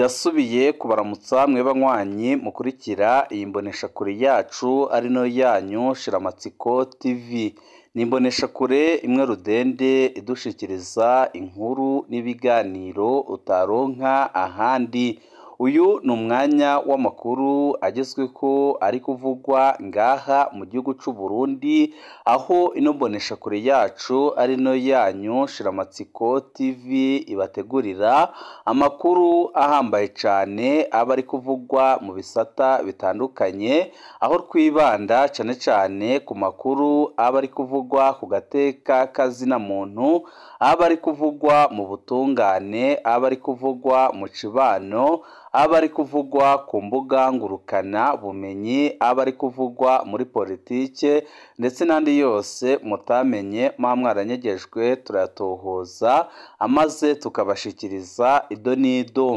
Ndasubiye kubaramutsa mwe banywanyi mukurikira iyi mboneshakure yacu ari nayo yanyu Shiramatsiko TV. Ni imboneshakure imwe rudende idushikiriza inkuru n'ibiganiro utaronka ahandi. Uyu ni umwanya w'amakuru agezweho ari kuvugwa ngaha mu gihugu c'u Burundi, aho ino mboneshakure yacu ari nayo yanyu Shiramatsiko TV ibategurira amakuru ahambaye cane aba ari kuvugwa mu bisata bitandukanye, aho twibanda cane cane ku makuru aba ari kuvugwa ku gateka k'azina muntu, aba ari kuvugwa mu butungane, aba ari kuvugwa mu cibano, aba ari kuvugwa ku mbuga ngurukana bumenyi, aba ari kuvugwa muri politike ndetse n'andi yose mutamenye muba mwaranyegejwe, turayatohoza amaze tukabashikiriza ido n'ido.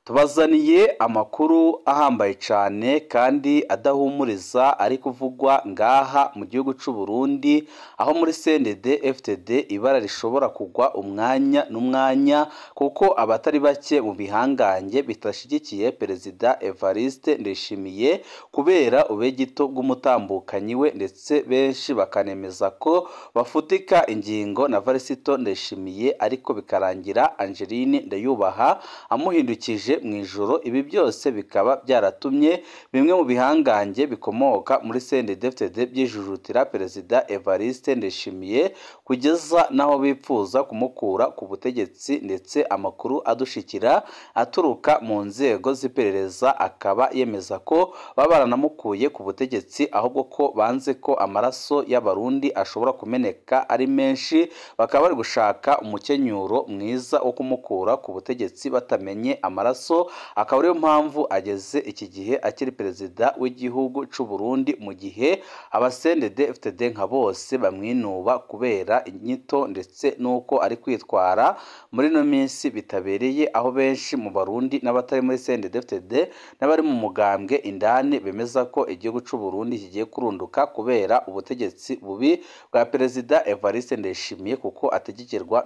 Tubazaniye amakuru ahambaye cane kandi adahumuriza ari kuvugwa ngaha mu gihugu c'u Burundi, aho muri CNDD FDD ibara rishobora kugwa umwanya n'umwanya, kuko abatari bake mu bihangange bitashigikiye Perezida Evariste Ndayishimiye kubera ubegito bw'umutambukanyi we, ndetse benshi bakanemeza ko bafutika ingingo na Varisito Ndayishimiye, ariko bikarangira Angeline Ndayubaha amuhindukije mu ijoro. Ibi byose bikaba byaratumye bimwe mu bihangange bikomoka muri CNDD-FDD byijujutira Perezida Evariste Ndayishimiye kugeza n'aho bipfuza kumukura ku butegetsi, ndetse amakuru adushikira aturuka mu nzego z'iperereza akaba yemeza ko baba baranamukuye ku butegetsi, ahubwo ko banze ko amaraso y'Abarundi ashobora kumeneka ari menshi, bakaba bari gushaka umukenyuro mwiza wo kumukura ku butegetsi batamenye amaraso, akaba ariyo mpamvu ageze iki gihe akiri perezida w'igihugu c'u Burundi, mu gihe aba CNDD-FDD nka bose bamwinuba kubera inyito ndetse n'uko ari kwitwara muri ino minsi bitabereye, aho benshi mu Barundi n'abatari muri CNDD-FDD n'abari mu mugambwe indani bemeza ko igihugu c'u Burundi kigiye kurunduka kubera ubutegetsi bubi bwa Perezida Evariste Ndayishimiye, kuko ategekerwa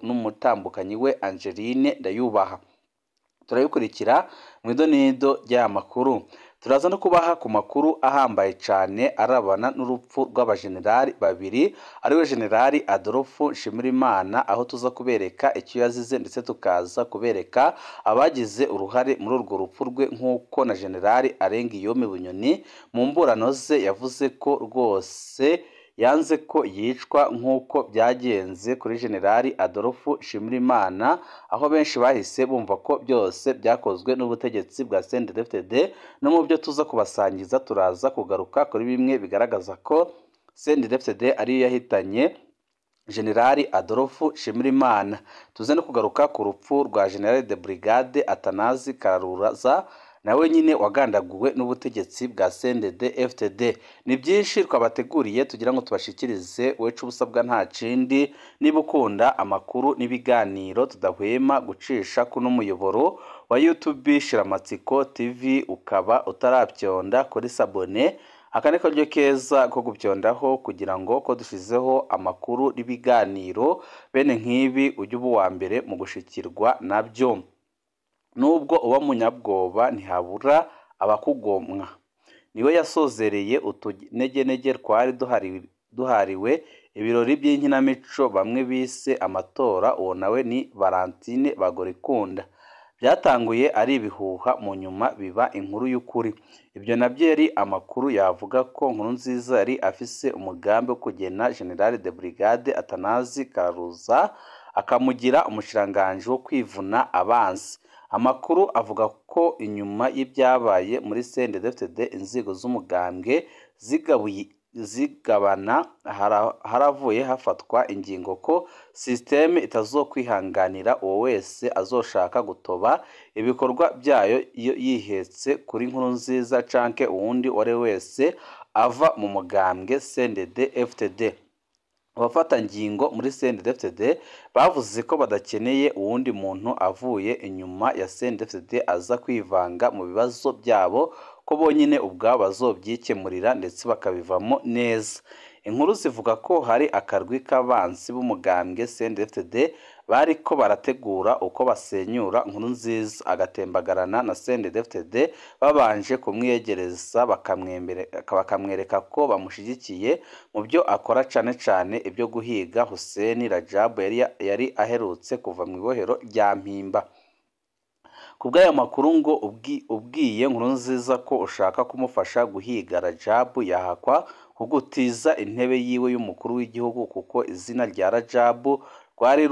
n'umutambukanyi we Angeline Ndayubaha. Turabikurikira mu idonido ry'aya makuru. Turaza no kubaha ku makuru ahambaye cane arabana n'urupfu rw'abajenerali babiri, ariwe Generali Adolphe Nshimirimana, aho tuza kubereka icyo yazize ndetse tukaza kubereka abagize uruhare muri urwo rupfu rwe, nk'uko na Generali Arengiyome Bunyoni mu mburano ze yavuze ko rwose yanze ko yicwa nk'uko byagenze kuri Generali Adolphe Nshimirimana, aho benshi bahise bumva ko byose byakozwe n'ubutegetsi bwa CNDD-FDD. No mu byo tuza kubasangiza turaza kugaruka kuri bimwe bigaragaza ko CNDD-FDD ariyo yahitanye Generali Adolphe Nshimirimana. Tuze no kugaruka ku rupfu rwa General de Brigade Atanazi Karuraza, nawe nyine wagandaguwe n'ubutegetsi bwa CNDD-FDD. Ni byinshi twabateguriye tugira ngo tubashikirize, wecu ubusabwa nta kindi, niba ukunda amakuru n'ibiganiro tudahwema gucisha kuno muyoboro wa YouTube Shiramatsiko TV, ukaba utarabyonda kuri sabone, aka ni karyo keza ko gubyondaho kugira ngo ko dushizeho amakuru n'ibiganiro bene nk'ibi ujye uba uwa mbere mu gushikirwa nabyo. Nubwo uba munyabwoba ntihabura abakugomwa. Niwe yasozereye utunegenege twari duhariwe ibirori by'inkinamico bamwe bise amatora, uwo nawe ni Valentine Bagorikunda. Byatanguye ari ibihuha, mu nyuma biba inkuru y'ukuri. Ibyo nabyo yari amakuru yavuga ko Nkurunziza yari afise umugambi wo kugena General de Brigade Atanazi Kararuza akamugira umushikiranganji wo kwivuna abansi. Amakuru avuga ko inyuma y'ibyabaye muri CNDD-FDD inzego z'umugambwe zigabana, haravuye hafatwa ingingo ko sisiteme itazokwihanganira uwo wese azoshaka gutoba ibikorwa byayo iyo yihetse kuri Nkurunziza canke uwundi uwari we wese ava mu mugambwe CNDD-FDD. Abafatangingo muri CNDD-FDD bavuze ko badakeneye uwundi muntu avuye inyuma ya CNDD-FDD aza kwivanga mu bibazo byabo, ko bonyine ubwabo bazobyikemurira ndetse bakabivamo neza. Inkuru zivuga ko hari akarwi k'abansi b'umugambwe CNDD-FDD bariko barategura uko basenyura Nkurunziza agatembagarana na CNDD-FDD babanje kumwiyegereza bakamwereka ko bamushigikiye mu byo akora, cane cane ibyo guhiga Hussein Rajabu yari aherutse kuva mu ibohero rya Mpimba. Kubw'ayo makuru ngo ubwiye Nkurunziza ko ushaka kumufasha guhiga Rajabu yahakwa kugutiza intebe yiwe y'umukuru w'igihugu, kuko izina rya Rajabu rwari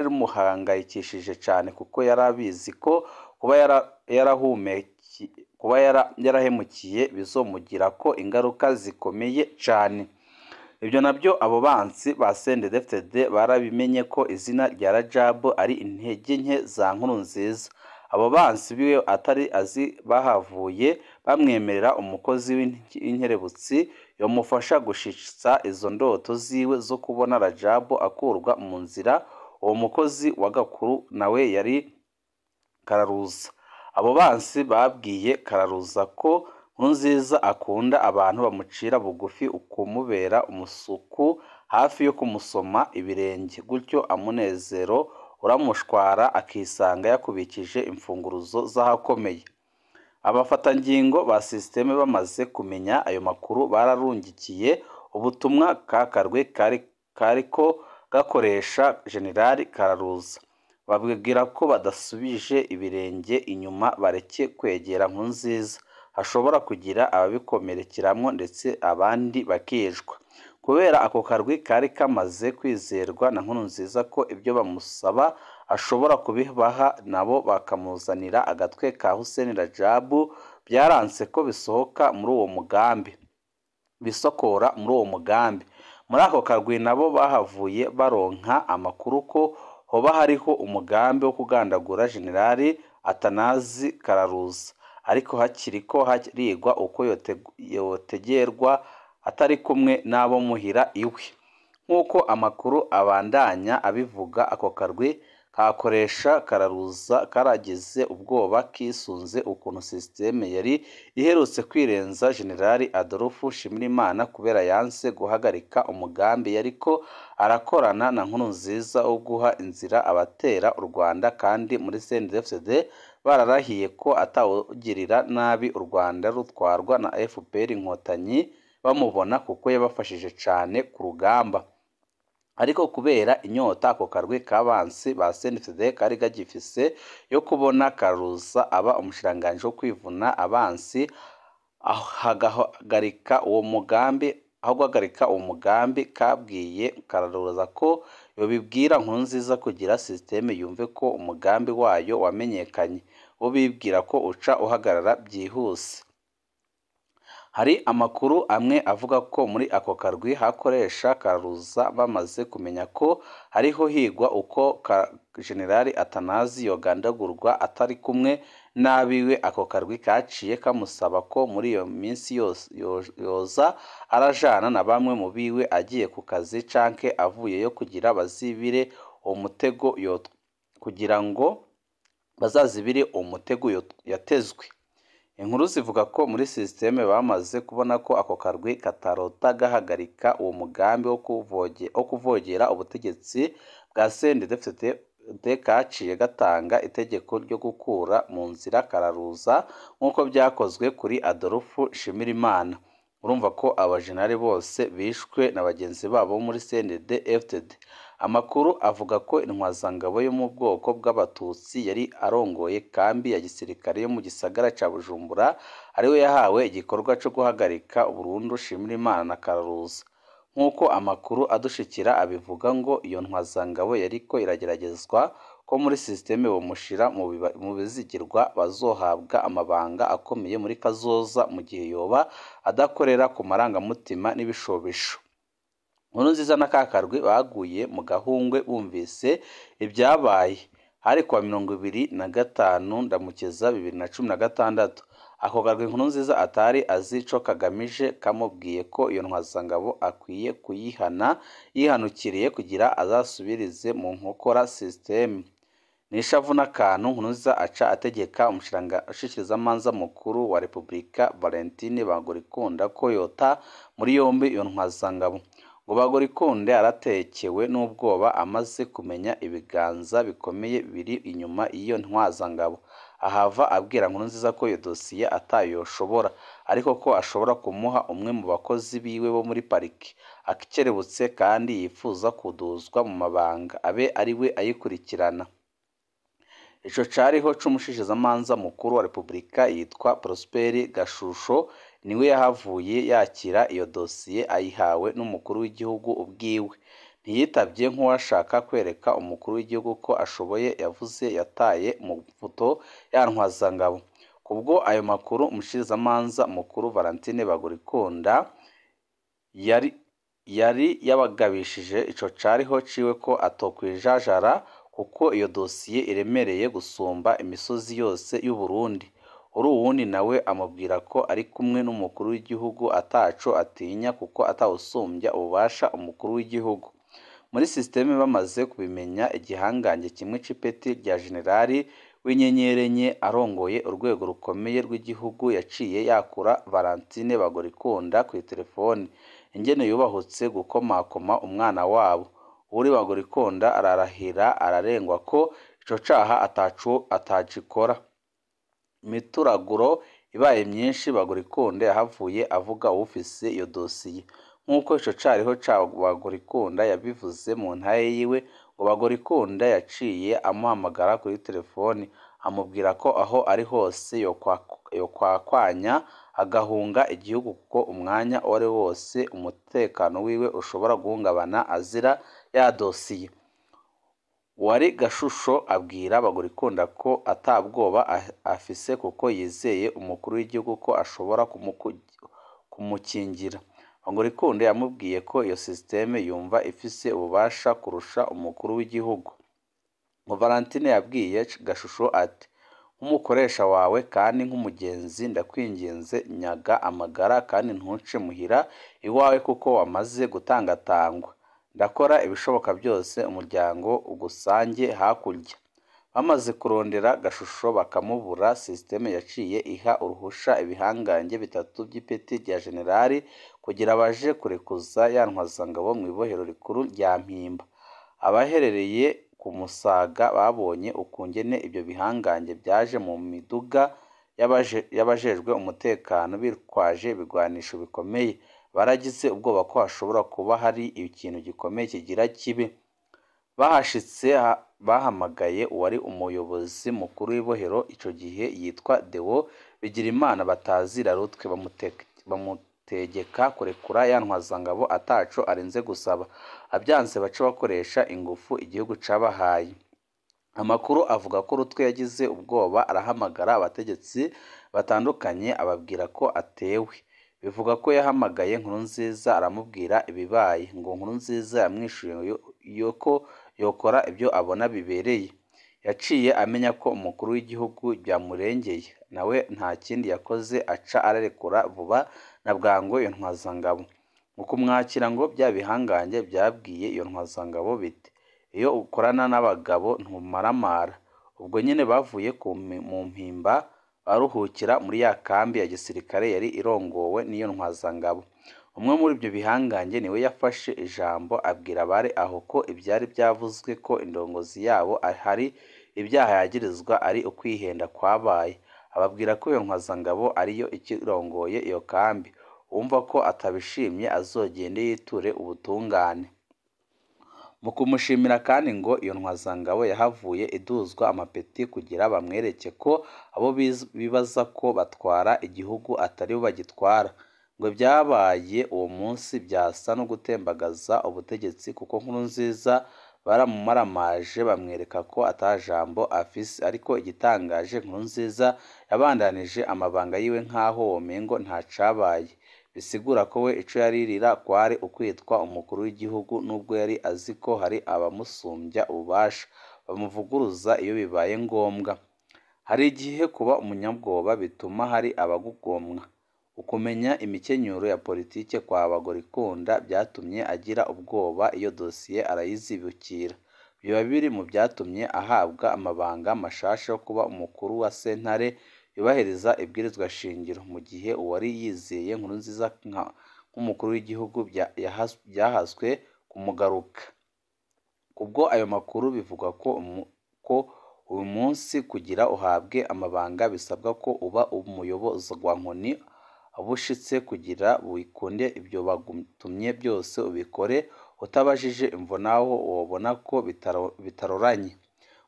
rumuhangayikishije cyane, kuko yari abizi ko kuba yarahemukiye bizomugirako ingaruka zikomeye cyane. Ibyo nabyo abo bansi ba CNDD-FDD barabimenye ko izina rya Rajabu ari intege nke za Nkurunziza. Abo bansi biwe atari azi bahavuye bamwemerera umukozi w'inkerebutsi yomufasha gushitsa izo ndoto ziwe zo kubona Rajabu akurwa mu nzira. Uwo mukozi wa Gakuru nawe yari Kararuza. Abo bansi babwiye Kararuza ko Nkurunziza akunda abantu bamucira bugufi, ukumubera umusuku hafi yo kumusoma ibirenge, gutyo amunezero uramushwara akisanga yakubikije imfunguruzo z'ahakomeye. Abafatangingo ba sisiteme bamaze kumenya ayo makuru bararungikiye ubutumwa kakarwe kariko gakoresha General Kararuza, babwira ko badasubije ibirenge inyuma bareke kwegera Nkurunziza, hashobora kugira ababikomerekeramwo ndetse abandi bakicwa. Kubera ako karwi kari kamaze kwizerwa na Nkurunziza ko ibyo bamusaba ashobora kubibaha, nabo bakamuzanira agatwe ka Hussein Rajabu, byaranse ko bisohoka muri uwo mugambi, bisokora muri uwo mugambi. Muri ako karwi nabo bahavuye baronka amakuru ko hoba hariho umugambi wo kugandagura General Atanazi Kararuza, ariko hakiriko harigwa uko yotegerwa atari kumwe n'abo muhira iwe. Nk'uko amakuru abandanya abivuga, ako karwi kakoresha Kararuza karagize ubwoba kisunze ukuntu sisiteme yari iherutse kwirenza General Adolphe Nshimirimana kubera yanse guhagarika umugambi yariko arakorana na Nkurunziza wo guha inzira abatera u Rwanda, kandi muri CNDD-FDD bararahiye ko atawugirira nabi u Rwanda rutwarwa na FPR Inkotanyi bamubona, kuko yabafashije cane ku rugamba. Ariko kubera inyota ako karwi k'abansi ba CNDD-FDD kari gagifise yo kubona Kararuza aba umushikiranganji wo kwivuna abansi, hagahagarika uwo mugambi, kabwiye Kararuza ko yobibwira Nkurunziza kugira sisiteme yumve ko umugambi wayo wamenyekanye, bo bibwira ko uca uhagarara byihuse. Hari amakuru amwe avuga ko muri ako karwi hakoresha Kararuza bamaze kumenya ko hariho higwa uko General Atanazi yogandagurwa atari kumwe n'abiwe. Ako karwi kaciye kamusaba ko muri iyo minsi yoza arajana na bamwe mu biwe agiye ku kazi canke avuyeyo, kugira bazibire umutego kugira ngo bazazibire umutego yatezwe. Inkuru zivuga ko muri sisiteme bamaze kubona ko ako karwi katarota gahagarika uwo mugambi wo kuvogera ubutegetsi bwa CNDD-FDD, kaciye gatanga itegeko ryo gukura mu nzira Kararuza nk'uko byakozwe kuri Adolphe Nshimirimana. Urumva ko abajenali bose bishwe na bagenzi babo muri CNDD-FDD. Amakuru avuga ko intwazangabo yo mu bwoko bw'Abatutsi yari arongoye kambi ya gisirikare yo mu gisagara ca Bujumbura ariwe yahawe igikorwa co guhagarika burundu Nshimirimana na Kararuza. Nk'uko amakuru adushikira abivuga, ngo iyo ntwazangabo yariko irageragezwa ko muri sisiteme bomushira mu bizigirwa bazohabwa amabanga akomeye muri kazoza mu gihe yoba adakorera ku marangamutima n'ibishobisho. Nkurunziza na Kakarwi baguye mu gahungwe bumvise ibyabaye. Hari kuwa 25 Ndamukiza 2016. Ako karwi Nkurunziza atari azi ico kagamije kamubwiye ko iyo ntwazangabo akwiye kuyihana yihanukiriye kugira azasubirize mu nkokora sisiteme. Nishavu n'akantu Nkurunziza aca ategeka umushikirizamanza mukuru wa Repubulika Valentine Bagorikunda ko yota muri yombi iyo ntwazangabo. Ngo Bagorikunda yaratekewe n'ubwoba amaze kumenya ibiganza bikomeye biri inyuma y'iyo ntwazangabo. Ahava abwira Nkurunziza ko iyo dosiye atayoshobora, ariko ko ashobora kumuha umwe mu bakozi biwe bo muri pariki akerebutse kandi yifuza kuduzwa mu mabanga, abe ariwe ayikurikirana. Ico cariho c'umushikizamanza mukuru wa Repubulika yitwa Prosper Gashusho niwe yahavuye yakira iyo dosiye ayihawe n'umukuru w'igihugu ubwiwe. Ntiyitavye nk'uwashaka kwereka umukuru w'igihugu ko ashoboye, yavuze yataye mu mvuto ya ntwazangabo. Kubwo ayo makuru, umushikirizamanza mukuru Valentine Bagorikunda yari yabagabishije ico cariho ciwe ko atokwijajara kuko iyo dosiye iremereye gusumba imisozi yose y'Uburundi. Uruwundi nawe amubwira ko ari kumwe n'umukuru w'igihugu ataco atinya kuko atawusumbya ububasha umukuru w'igihugu. Muri systeme bamaze kubimenya, igihangange kimwe c'ipeti rya generali w'inyenyeri enye arongoye urwego rukomeye rw'igihugu yaciye yakura Valentine Bagorikunda kw'iterefone, ingene yubahutse gukomakoma umwana wabo. Uwuri Bagorikunda ararahira ararengwa ko ico caha atacikora. Imituraguro ibaye myinshi, Bagorikunda yahavuye avuga uwufise iyo dosiye. Nk'uko ico cariho ca Bagorikunda yabivuze mu ntahe yiwe, ngo Bagorikunda yaciye amuhamagara kuri terefoni amubwira ko aho ari hose yokwakwanya agahunga igihugu kuko umwanya uwariwo wose umutekano wiwe ushobora guhungabana azira ya dosiye. Uwari Gashusho abwira Bagorikunda ko atabwoba afise kuko yizeye umukuru w'igihugu ko ashobora kumukingira. Bagorikunda yamubwiye ko iyo systeme yumva ifise ububasha kurusha umukuru w'igihugu. Ngo Valentine yabwiye Gashusho ati: "Nk'umukoresha wawe kandi nk'umugenzi ndakwinginze nyaga amagara kandi ntuce muhira iwawe kuko wamaze gutangatangwa. Ndakora ibishoboka byose umuryango ugusange hakurya." Bamaze kurondera Gashusho bakamubura, systeme yaciye iha uruhusha ibihangange bitatu by'ipeti rya generali kugira baje kurekuza ya ntwazangabo mw'ibohero rikuru rya Mpimba. Abaherereye ku Musaga babonye ukungene ibyo bihangange byaje mu miduga y'abajejwe umutekano bitwaje ibigwanisho bikomeye, baragize ubwoba ko hashobora kuba hari ikintu gikomeye kigira kibe. Bahashitse bahamagaye uwari umuyobozi mukuru w'ibohero ico gihe yitwa Deo Bigirimana batazira rutwe, bamutegeka kurekura ya ntwazangabo ataco arinze gusaba. Abyanse baca bakoresha ingufu igihugu cabahaye. Amakuru avuga ko Rutwe yagize ubwoba arahamagara abategetsi batandukanye ababwira ko atewe. Bivuga ko yahamagaye Nkurunziza aramubwira ibibaye. Ngo Nkurunziza yamwishuye ko yokora ibyo abona bibereye. Yaciye amenya ko umukuru w'igihugu byamurengeye, nawe nta kindi yakoze aca ararekura vuba na bwangu iyo ntwazangabo. Mu kumwakira ngo bya bihangange byabwiye iyo ntwazangabo biti: "Iyo ukorana n'abagabo ntumaramara." Ubwo nyene bavuye mu Mpimba baruhukira muri ya kambi ya gisirikare yari irongowe n'iyo ntwazangabo. Umwe muri ibyo bihangange niwe yafashe ijambo abwira abari aho ko ivyari vyavuzwe ko indongozi yabo hari ibyaha yagirizwa ari ukwihenda kwabaye. Ababwira ko iyo ntwazangabo ariyo ikirongoye iyo kambi, uwumva ko atabishimye azogende yiture ubutungane. Mu kumushimira kandi ngo iyo ntwazangabo yahavuye iduzwa amapeti kugira bamwereke ko abo bibaza ko batwara igihugu atari bo bagitwara. Ngo ibyabaye uwo munsi byasa no gutembagaza ubutegetsi kuko Nkurunziza baramumaramaje bamwereka ko ata jambo afise, ariko igitangaje Nkurunziza yabandanije amabanga yiwe nkaho womengo ntacabaye. Bisigura ko we ico yaririra kwari ukwitwa umukuru w'igihugu nubwo yari azi ko hari abamusumbya ububasha bamuvuguruza iyo bibaye ngombwa. Hari igihe kuba umunyabwoba bituma hari abagugomwa. Ukumenya imikenyero ya politike kwa Bagorikunda byatumye agira ubwoba iyo dosiye arayizibukira. Biba biri mu byatumye ahabwa amabanga mashasha yo kuba umukuru wa sentare yubahiriza ibwirizwa shingiro, mu gihe uwari yizeye Nkurunziza nk'umukuru w'igihugu byahaswe kumugaruka. Kubwo ayo makuru bivugwa ko uyu munsi kugira uhabwe amabanga bisabwa ko uba umuyobozwankoni abushitse kugira wikunde ibyo bagutumye byose ubikore utabajije imvo naho wobona ko bitaroranye.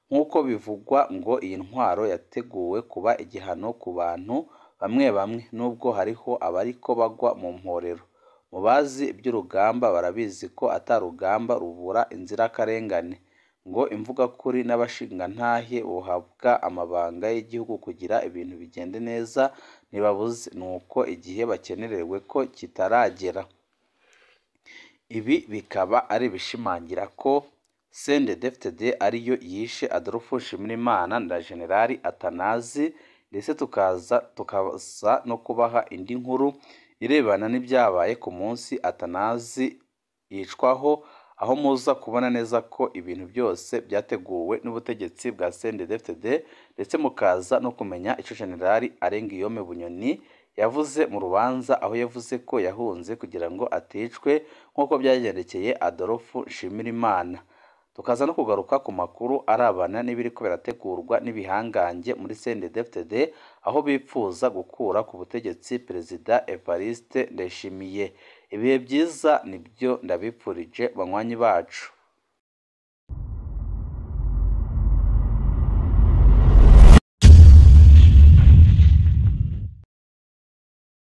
Nk'uko bivugwa ngo iyi ntwaro yateguwe kuba igihano ku bantu bamwe bamwe, nubwo hariho abariko bagwa mu mporero. Mu bazi iby'urugamba barabizi ko ata rugamba rubura inzirakarengane, ngo imvugakuri n'abashingantahe bohabwa amabanga y'igihugu kugira ibintu bigende neza ntibabuze, nuko igihe bakenerewe ko kitaragera. Ibi bikaba ari ibishimangira ko CNDD-FDD ariyo yishe Adolphe Nshimirimana na Generali Atanazi, ndetse tukaza no kubaha indi nkuru irebana n'ibyabaye ku munsi Atanazi yicwaho, aho muza kubona neza ko ibintu byose byateguwe n'ubutegetsi bwa CNDD-FDD, ndetse mukaza no kumenya ico Generali Alain-Guillaume Bunyoni yavuze mu rubanza, aho yavuze ko yahunze kugira ngo aticwe nk'uko byagendekeye Adolphe Nshimirimana. Tukaza no kugaruka ku makuru arabana n'ibiriko birategurwa n'ibihangange muri CNDD-FDD, aho bipfuza gukura ku butegetsi Perezida Evariste Ndayishimiye. Ibihe byiza nibyo ndabipfurije banywanyi bacu.